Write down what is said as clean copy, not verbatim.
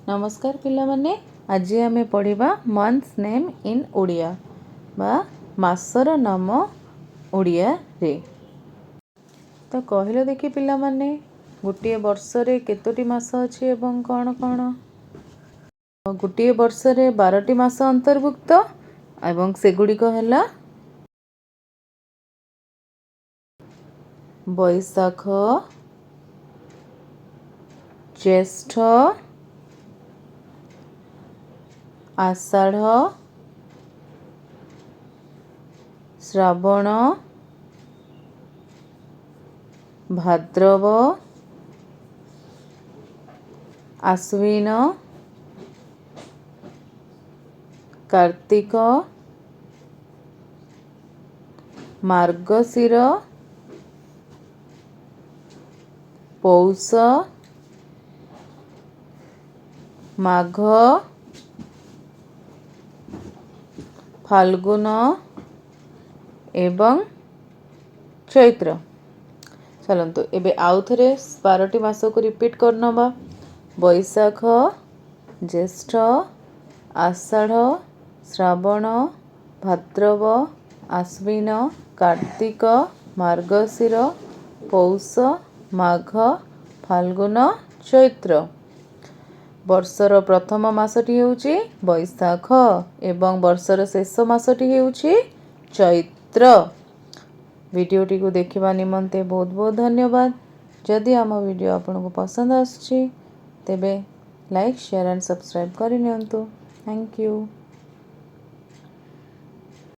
ନମସ୍କାର ପିଲାମାନେ, ଆଜି ଆମେ ପଢ଼ିବା ମନ୍ଥସ୍ ନେମ୍ ଇନ୍ ଓଡ଼ିଆ ବା ମାସର ନାମ ଓଡ଼ିଆରେ। ତ କହିଲ ଦେଖି ପିଲାମାନେ, ଗୋଟିଏ ବର୍ଷରେ କେତୋଟି ମାସ ଅଛି ଏବଂ କ'ଣ କ'ଣ? ଗୋଟିଏ ବର୍ଷରେ 12ଟି ମାସ ଅନ୍ତର୍ଭୁକ୍ତ ଏବଂ ସେଗୁଡ଼ିକ ହେଲା ବୈଶାଖ, ଜ୍ୟେଷ୍ଠ, ଆଷାଢ଼, ଶ୍ରାବଣ, ଭାଦ୍ରବ, ଆଶ୍ୱିନ, କାର୍ତ୍ତିକ, ମାର୍ଗଶିର, ପୌଷ, ମାଘ, ଫାଲ୍ଗୁନ ଏବଂ ଚୈତ୍ର। ଚାଲନ୍ତୁ, ଏବେ ଆଉ ଥରେ 12ଟି ମାସକୁ ରିପିଟ୍ କରିନେବା। ବୈଶାଖ, ଜ୍ୟେଷ୍ଠ, ଆଷାଢ଼, ଶ୍ରାବଣ, ଭାଦ୍ରବ, ଆଶ୍ୱିନ, କାର୍ତ୍ତିକ, ମାର୍ଗଶିର, ପୌଷ, ମାଘ, ଫାଲ୍ଗୁନ, ଚୈତ୍ର। ବର୍ଷର ପ୍ରଥମ ମାସଟି ହେଉଛି ବୈଶାଖ ଏବଂ ବର୍ଷର ଶେଷ ମାସଟି ହେଉଛି ଚୈତ୍ର। ଭିଡ଼ିଓଟିକୁ ଦେଖିବା ନିମନ୍ତେ ବହୁତ ବହୁତ ଧନ୍ୟବାଦ। ଯଦି ଆମ ଭିଡ଼ିଓ ଆପଣଙ୍କୁ ପସନ୍ଦ ଆସୁଛି, ତେବେ ଲାଇକ୍, ସେୟାର ଆଣ୍ଡ ସବସ୍କ୍ରାଇବ୍ କରିନିଅନ୍ତୁ। Thank you.